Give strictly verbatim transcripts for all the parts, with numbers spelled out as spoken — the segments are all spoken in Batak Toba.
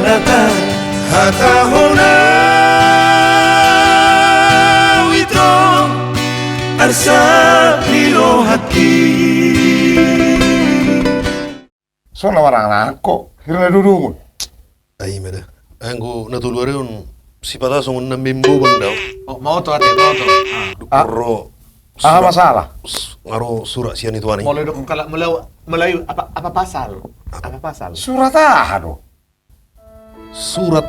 Nata, hatahon au ito, arsap ni rohangki. Songon na marangko, hira na dudungun. Ai mada. Anggo na tolu ari on, sipata songon na membobang dao. Oh, maoto ate, maoto. Ah. Aha masalah? Nga ro surat sian ituan i. Mulai dok kala, mulai, mulai apa, apa pasal? Apa pasal? Surat aha do? Surat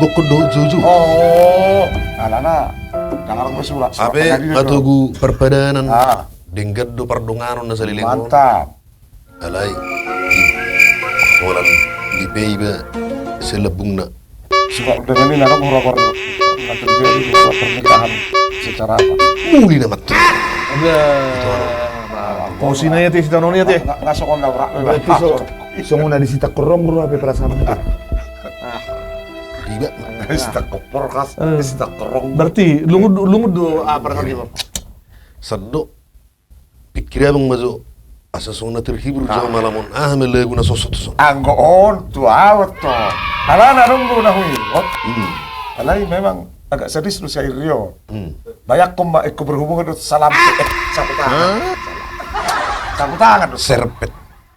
gokkon dohot joujou. Oh, alana. Dang adong surat, surat pengadilan do. Hape matogu parpadanan. Ah. Denggan do pardonganon na saleleng on. Mantap. Alai, holan dipe iba selebungna. Surat undangan i na adong huragor na terjadi di pernikahan secara apa? Muli na mantap. Ada. Posina ya te, sitano ni ya te. Nga songon na berat. Berarti songon na di sitangkorong ro hape perasaan. Ribet. Sitangkorong kas, sitangkorong. Berarti lungun do, lungun do, ah, perasaan. Sandok. Pikir abang ma jo, asa songon na terhibur jo malam on, aha ma lagu na sosot son. Anggo on tu au to. Alana adong do na huingot. Alai memang agak sadis do syairi on. Bayangkon ma ingkon berhubungan do salam, eh, sapu tangan. Sapu tangan do. Serpet.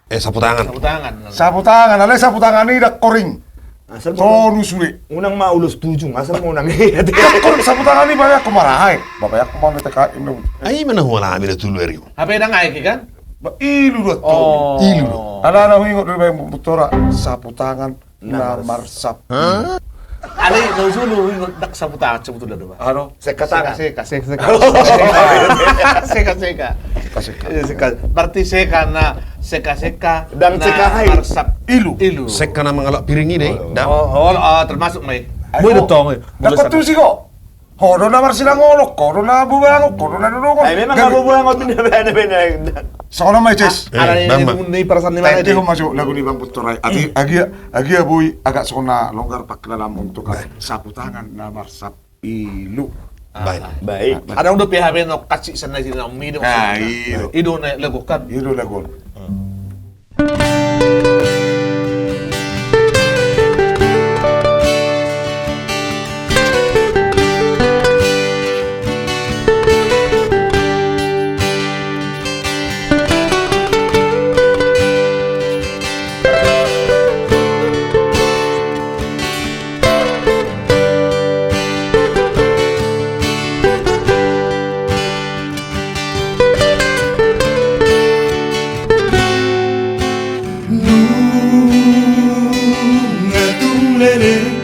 Eh, sapu tangan. Sapu tangan. Sapu tangan, alai sapu tangan i dang koring. Asal tolu sude. Unang ma ulos tujung, asal ma unang. Iya, iya. Kan sapu tangan i bayangkon ma rahe. Bayangkon ma T K I. Ai mana huala amina tolu ari. Hape dang aek kan? Ilu do. Oh. Ilu do. Alana huingot do baen butora sapu tangan na marsap. Alai na usul huingot dang sapu tangan sebetulna do. Aro. Seka tangan. Seka, seka, seka. Seka, seka. Seka, seka. Iya, seka. Berarti seka na, seka, seka. Dang na seka hai. Marsap. Ilu. Ilu. Seka na mangalap piring i, dang. Oh, oh, oh, termasuk ma i. Boi do tong, eh. Dapat tu si ko. Ho do na marsilang olok, ho do na bubangon, ho do na dodongon. Eh, memang na bubangon, bina, bina, bina. Songon na ma i, Ces. Ala ni, ni perasaan ni mana i. Tadi ho masuk lagu ni Bang Putra. Ati, agia, agia boi agak songon na longgar paklalamu untuk sapu tangan na marsap. Ilu. Baik. Baik. Ada udah P H P no kasih sana sini, no, minum. Nah, iya. Ido na lagu kan. Ido lagu. Nunga tung leleng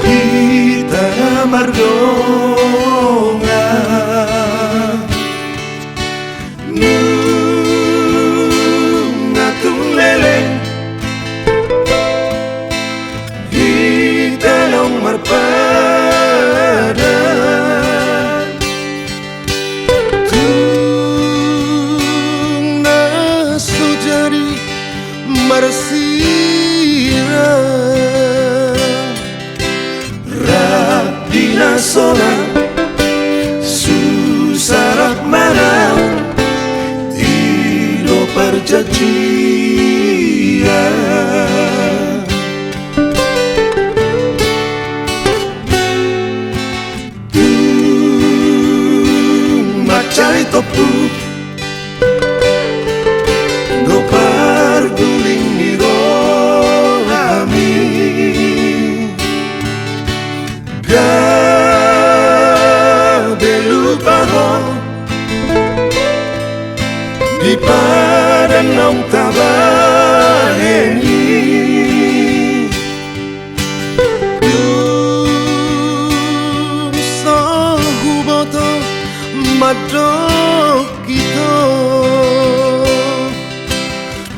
hita na mardongan. Nunga tung leleng hita naung marpadan. Tung na so jadi marsirang. Rap di na sonang, susah rap manang, i do parjanjian. Tung mansai tompu do parguling ni rohami. Gabe lupa ho di padan naung tabahen i. Dung so huboto mandok ito,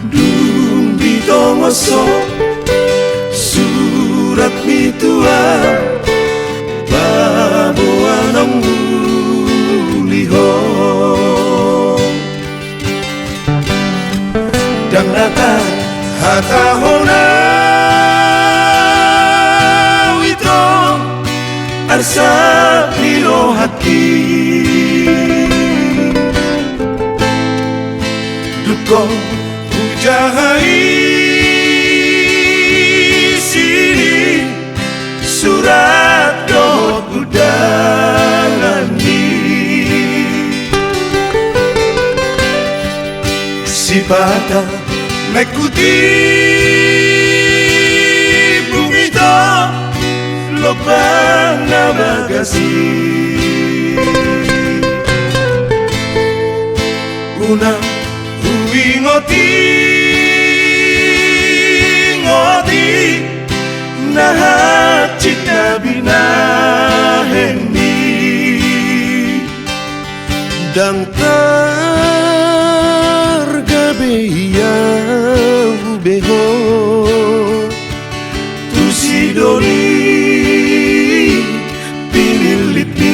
dung ditongoso suratmi tu ahu, paboa naung uli ho. Dang na tahatahon au ito, arsap ni rohangki. Dung hujaha i Sipata na ingkon timbung ito, lompan na bagas i. Unang huingot-ingot i, na hansit na binahen i. Ndang targabe ahu be ho tu si doli pinillit i.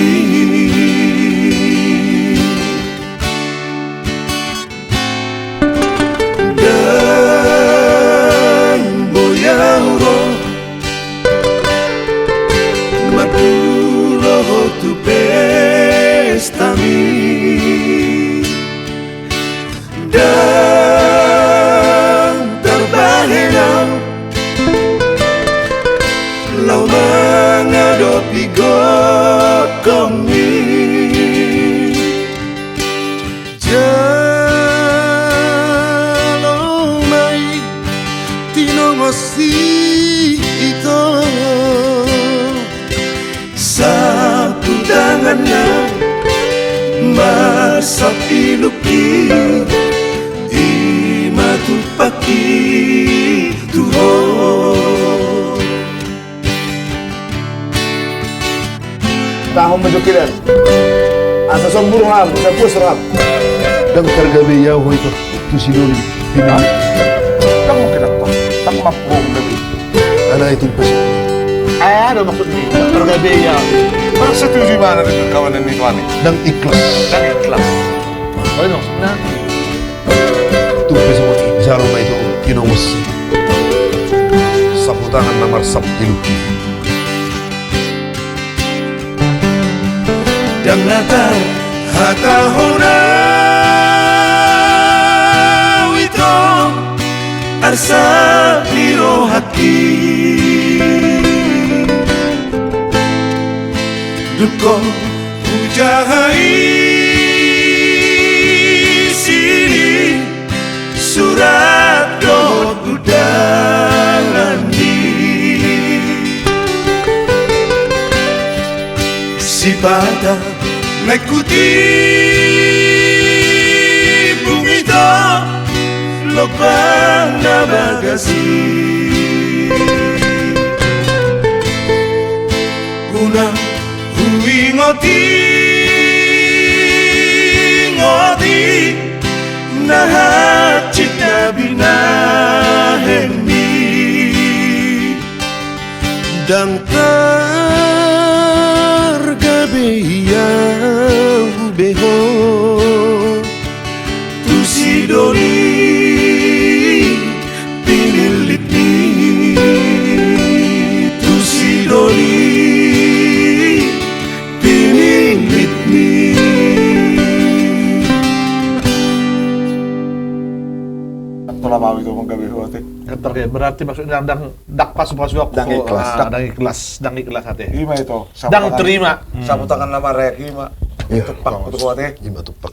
Ndang boi ahu ro mandulohon tu pestami. Ndang tarbahen ahu laho mangadopi gokhon i. Jalo ma i tinongos ni ito, sapu tanganna marsap iluk i, i ma tumpak i tu ho. Tahu menjokiran. Asa sombur ham, asa puas ham. Ndang targabe ahu ito tu si doli pinillit i. Ndang mungkin apa? Ndang mampu gabe. Alai tung pe so. Eh, ada maksudnya. Ndang targabe ahu. Merasa setuju mana dengan kawanan itu ani? Ndang ikhlas. Ndang ikhlas. Oh, itu maksudnya. Tung pe songon i, jalo ma ito tinongos i, sapu tangan na marsap iluk i. Ndang na tarhatahon ahu ito, arsap ni rohangki. Dung hujaha i sini surat dohot undangan i. Sipata na ingkon timbung ito, lompan na bagas i. Unang huingot-ingot i, na hansit na binahen i. Ndang targabe ahu be ho tu si doli pinillit i, tu si doli pinillit i. Antong lam ahu ito manggabe ho ate. Berarti maksudnya ndang, ndang pasu-pasu ahu. Ndang ikhlas. Ah, ndang ikhlas, ndang ikhlas ate. I ma ito. Ndang terima. Sapu tangan na marek i ma. Iya. Tumpak tu ho ate. I ma tumpak.